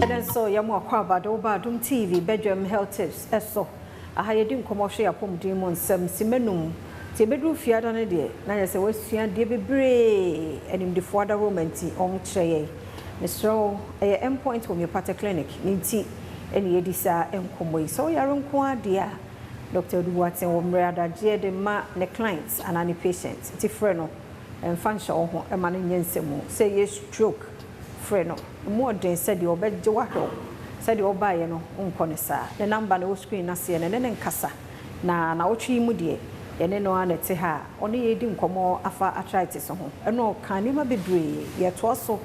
Ɛnɛ nso yɛma wo akwaaba de wo ba Adom TV badwam health tips so. Aha yɛdi nkɔmmɔ hwɛ yɛn apɔmuden mu nsɛm simma num. Nti yɛbɛduru fiada no deɛ na yɛ sɛ woasua adeɛ bebree animdefoɔ adaworoma nti wɔkyerɛ yɛn. Mesrɛ wo ɛyɛ Endpoint Homeopathic Clinic ne nti na yɛdi saa nkɔmmɔ yi. Sɛ woyare nko ara deɛ a Doctor Adu Boateng wɔ mmerɛ adagyeɛ de ma ne clients anaa ne patients nti frɛ no mfa nhyɛ wo ho ma no nyɛ nsɛmuu. Sɛ ɛyɛ stroke frɛ no. Emu ɔden sɛ deɛ ɔbɛgye wo ahwɛ wo sɛdeɛ wobaeɛ no wonkɔ no saa. Ne number no ɛwɔ screen no aseɛ no ɛne no nkasa. Na nawɔtwe yi mu deɛ yɛne no ara na ɛte ha a ɔne yɛn redi nkɔmmɔ afa arthritis ho. Ɛno ɔkaa nneɛma bebree. Yɛtoa so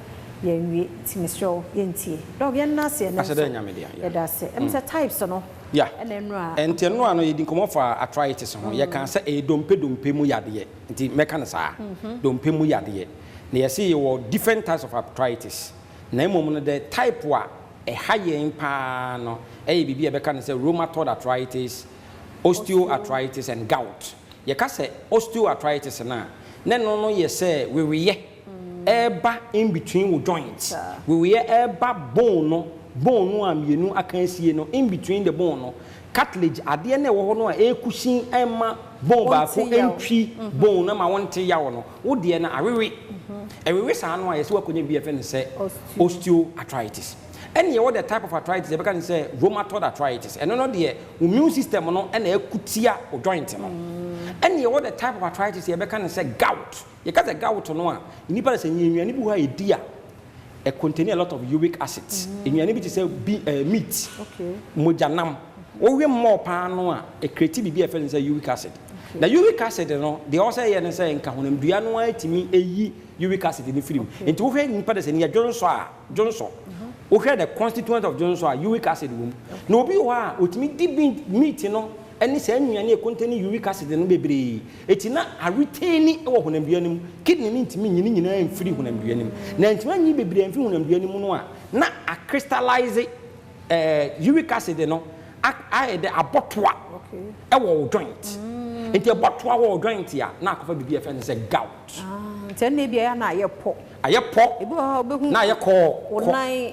yɛnwie nti mesrɛ wo yɛntie. Doc yɛnna ase ɛnnɛ Aseda nso. Nyame dea, yeah. Yɛda ase. Ɛm sɛ types no Yeah. ɛna nnura. Nti nnora no yɛdi nkɔmmɔ faa arthritis ho. Yɛkaa sɛ ɛyɛ dompe dompe mu yadeɛ. Nti mɛka no saa. Dompe mu yadeɛ. Na yɛse yɛwɔ different types of arthritis. Na mmom no the type a ɛha yɛn paa no yɛ biribi a yɛbɛka no sɛ rheumatoid arthritis, osteoarthritis and gout. Yɛka sɛ osteoarthritis no a, na ɛno no yɛ sɛ weweyɛ ɛreba in between wo joint. Weweyɛ ɛreba bone no, bone no a mmienu aka asie no, in between the bone no, cartilage adeɛ no a ɛwɔ hɔ no a ɛrekusin ɛmma bone baako ntwi bone no ma wonte yaw no, wo deɛ no awewe. Ɛwewe saa no a, yɛsɛ woakɔnya biribi a yɛfrɛ no sɛ osteoarthritis. Ɛnna yɛwɔ the type of arthritis yɛbɛka no sɛ rheumatoid arthritis. Ɛno no deɛ, wo immune system no na ɛko tia wo joint no. Ɛnna yɛwɔ the type of arthritis yɛbɛka no sɛ gout. Yɛka sɛ gout no a, nnipa no sɛ nnuane bi wɔ hɔ a yɛdi a, ɛ contain a lot of uric acids. Nnuane bi te sɛ bi eh, meat, mogyanam. Wowe mmɔɔ paa no a, ɛ create biribi a yɛfrɛ no sɛ uric acid. Na uric acid no, deɛ ɔwɔ sɛ ɛyɛ ne sɛ nka honamdua no ara tumi yi uric acid no firi mu. Nti wohwɛ nnipa de sɛ nea dwonsɔ a, dwonsɔ, wohwɛ the constituent of dwonsɔ a, uric acid wɔ mu. Na obi wɔ hɔ a, ɔtumi di meat no ne saa nnuane a ɛcontain uric acid no bebree. Enti na aretɛni wɔ honamdua no mu. Kidney no ntumi nyi ne nyinaa mfiri honamdua no mu. Na antumi anyi bebree amfiri honamdua no mu no a, na akrystalise eh, uric acid no ayɛ dɛ abɔ toa wɔ wo joint. Nti ɛbɔ toa wɔ wo joint a, na akɔfa biribi a yɛfrɛ no sɛ gout. Ah, nti ɛnna ebi a ɛyɛ a na ayɛ pɔ. Ayɛ pɔ. Ebi wɔ hɔ a wobɛhu Na ayɛ kɔɔ. wo nan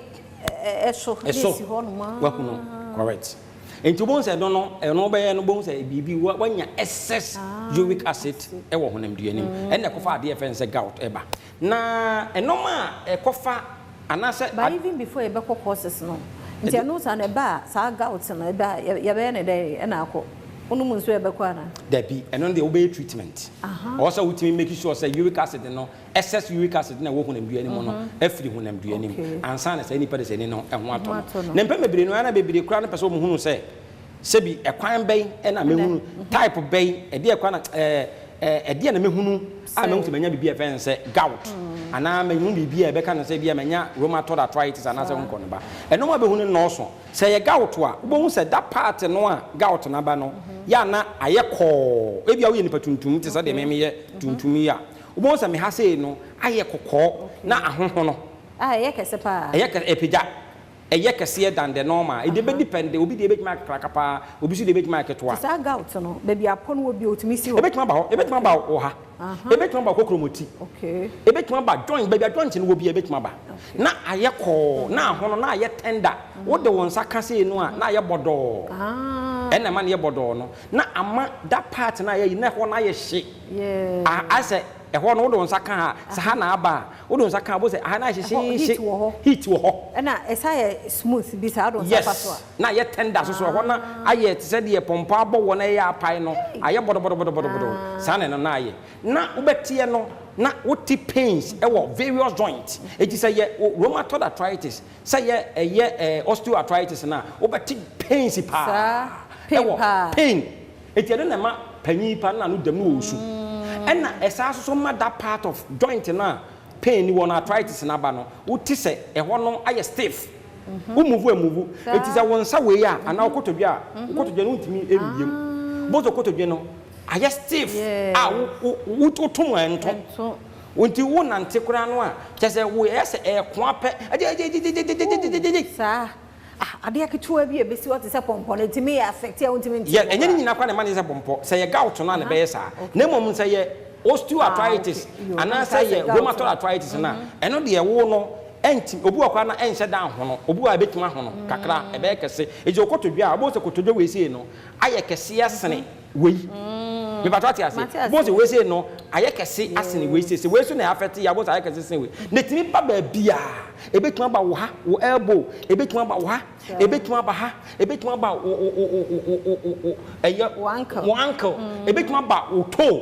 ɛso na Ɛso. esi hɔ nom aa. Wahu no, correct. Nti wobɛhu sɛ ɛno no, ɛno wobɛyɛ no wobɛhu sɛ biribi wanya excess uric acid wɔ honamdua no mu. Ɛnna ɛkɔfa adeɛ a yɛfrɛ no sɛ gout ɛba. Na ɛnɔma a ɛkɔfa anaasɛ. But even before yɛbɛkɔ courses no, nti ɛno saa no ɛba a, saa gout no ɛba a yɛbɛyɛ no dɛn ɛna akɔ? Wonom nsuo a ɛbɛkɔ anaa? Dabi, ɛno no deɛ wobɛyɛ treatment. Ɛwɔ sɛ wotumi make sure sɛ uric acid no, excess uric acid no a ɛwɔ honamdua no mu no afiri honamdua no mu ansa na saa nipa desani no ho atɔ no. Na mpɛn bebree no, ɛyɛ a na bebree koraa no pɛ sɛ wɔhunu sɛ, sɛbi ɛkwan bɛn na mɛhunu, type bɛn, ɛdeɛ kwan na ɛɛ ɛdeɛ na mɛhunu a mɛhu sɛ manya biribi a yɛfrɛ no sɛ gout anaa mɛhunu biribi a ɛbɛka no sɛ bi a manya rheumatoid arthritis anaasɛ ho nkɔ no ba. Ɛno ma bɛhunu nnɔɔso. Sɛ ɛyɛ gout a, wobɛhu sɛ that part no a gout no aba no, yɛ a na ayɛ kɔɔ. Ebia woyɛ nipa tuntum te sɛ deɛ me meyɛ tuntum yi a, wobɛhu sɛ me ha sei no ayɛ kɔkɔɔ na ahohono. Ah, ɛyɛ kɛse paa. Ɛyɛ kɛse, ɛpagya. Ɛyɛ kɛseɛ than the normal. Ɛdeɛ bɛ depend, obi deɛ bɛtumi ayɛ kakraka paa, obi nso deɛ bɛtumi ayɛ ketewa. Nti saa gout no, baabi a apɔ no wɔ biara, ɔtumi si hɔ? Ɛbɛtumi aba hɔ, ɛbɛtumi aba wɔ ha, ɛbɛtumi aba kokromoti, ɛbɛtumi aba joint, baabi a joint no wɔ biara ɛbɛtumi aba. Na ayɛ kɔɔ, na ahono, na ayɛ tender. Wode wo nsa ka sei no a, na ayɛ bɔdɔɔ. Ɛna ɛma no yɛ bɔdɔɔ no. Na ama that part no a ɛyɛ yi, na ɛhɔ no ayɛ hye. Ayɛ sɛ ɛhɔ no wode wo nsa ka ha a, sɛ ha na aba a, wode wo nsa ka a, wobɛhu sɛ aha no ayɛ hyehyeehye. Heat wɔ hɔ. Heat wɔ hɔ. Ɛna ɛsan yɛ smooth bi saa, wode wo nsa fa so a. Yes, na ayɛ tender nso so. Ɛhɔ no ayɛ te sɛ deɛ pɔmpɔ abɔ wɔ na ɛyɛ apae no, ayɛ bɔdɔbɔdɔbɔdɔbɔdɔ. Saa na ɛno no ayɛ. Na wobɛteɛ no, na wote pains wɔ various joints. Enti sɛ ɛyɛ rheumatoid arthritis, sɛ ɛyɛ ɛyɛ osteoarthritis no a, wobɛte pains paa. Saa, pain paa. Pain. Enti ɛno na ɛma panyin pa no n'ano dam no wɔ osu. Ɛna ɛsan nso so ma that part of joint no a pain wɔ no, arthritis no aba no, wote sɛ ɛhɔ no ayɛ stiff. Wo move a move. Enti sɛ wo nsa wei a anaa wo kotodwe a, wo kotodwe no wontumi mmiem. Wobɛhu sɛ wo kotodwe no ayɛ stiff a wo wo woto mu a ɛnto. Nti wonante koraa no a, kyerɛ sɛ wo ɛyɛ sɛ ɛrekoa pɛ, gyegyegyegyegyegyegyegyegye. Saa. Ah, adeɛ ketewa bi a ɛbɛsi hɔ te sɛ pɔmpɔ no, ɛtumi yɛ affect a wontumi nte Yɛ, mu ɛnyɛ ne koraa. nyinaa koraa na ɛma no yɛ sɛ pɔmpɔ. Sɛ ɛyɛ gout no a na ɛbɛyɛ saa. Na mmom sɛ ɛyɛ osteoarthritis Ah, okay. Yo, na anaasɛ mekaa sɛ ɛyɛ gout rheumatoid no. arthritis no a, ɛno deɛ wo no, Ɛnti obi wɔ koraa na ɛnhyɛ da ahono, obi wɔ a ɛbɛtumi ahono kakra, ɛbɛyɛ kɛse. Enti okotodwe a, wobɛhu sɛ kotodwe wei sei no ayɛ kɛse asene wei. Mepakyɛ woate aseɛ? Wobɛhu sɛ wei sei no ayɛ kɛse asene wei sei. Sɛ wei nso na affect yɛ a, wobɛhu sɛ ayɛ kɛse sene wei. Na ɛtumi ba baabiara. Ɛbɛtumi aba wo ha, wo elbow, ɛbɛtumi aba wo ha, ɛbɛtumi aba ha, ɛbɛtumi aba wo wo wo wo wo wo wo wo ɛyɛ Wo ankle. Wo ankle, ɛbɛtumi aba wo toe,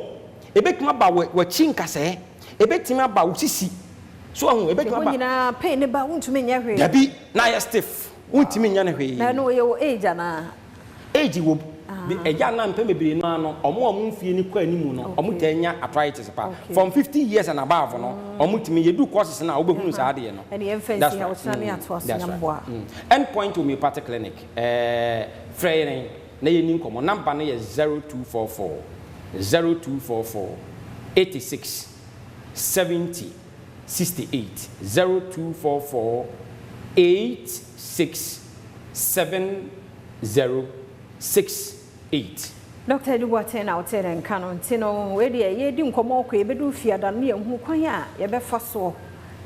ɛbɛtumi aba w'akyi nkasɛɛ, ɛbɛtumi aba wo sisi. So wahu? Ɛbɛtumi Ɛhɔ aba. Nyinaa pain ne ba, wontumi nyɛ hwee. Dabi, na ayɛ stiff, wontumi nyɛ no hwee. Na ɛno ɛyɛ wo age anaa? Age wɔ mu. Ɛyɛ a na mpɛn bebree no ara no, wɔn a wɔn mfie no kɔ anim no, wɔtaa nya arthritis pa. From 50 years and above no, wɔtumi, yɛdu courses no a, wobɛhunu saa adeɛ no. Ɛne yɛmfa That's nsi ha, right. ɔkyena ne yɛatoa so. That's right. Nyamboa. End Point Homeopathic Clinic, frɛ yɛn na yɛnni nkɔmmɔ. Number no yɛ 0244 0244 86 70 68, 0244 86 70 68. Dr. Edu Boateng na wote ne nka no. Nti no wei deɛ, yɛdi nkɔmmɔ kɔ, yɛbɛdu fiada no, yɛnhu kwan a yɛbɛfa soɔ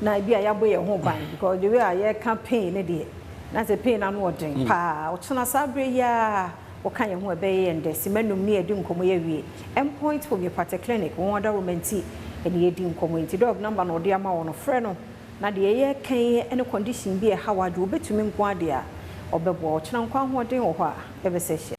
na ebi a yɛabɔ yɛn ho ban, because the way a yɛka pain ne deɛ, na sɛ pain ano ɔden paa. Ɔkyena saa berɛ yi a wɔka yɛn ho, ɛbɛyɛ yɛn dɛ sima num ne yɛdi nkɔmmɔ yɛwie. Endpoint Homeopathic Clinic, wɔn adaworoma nti ɛne yɛdi nkɔmmɔ. Nti doc number na ɔde ama wɔn no, frɛ no na deɛ yɛka ne condition bi a ɛha wadwo, wobɛtumi nko adeɛ a ɔbɛboa. Ɔkyena nkwa ahoɔden wɔ hɔ a, yɛbɛsɛ hyia.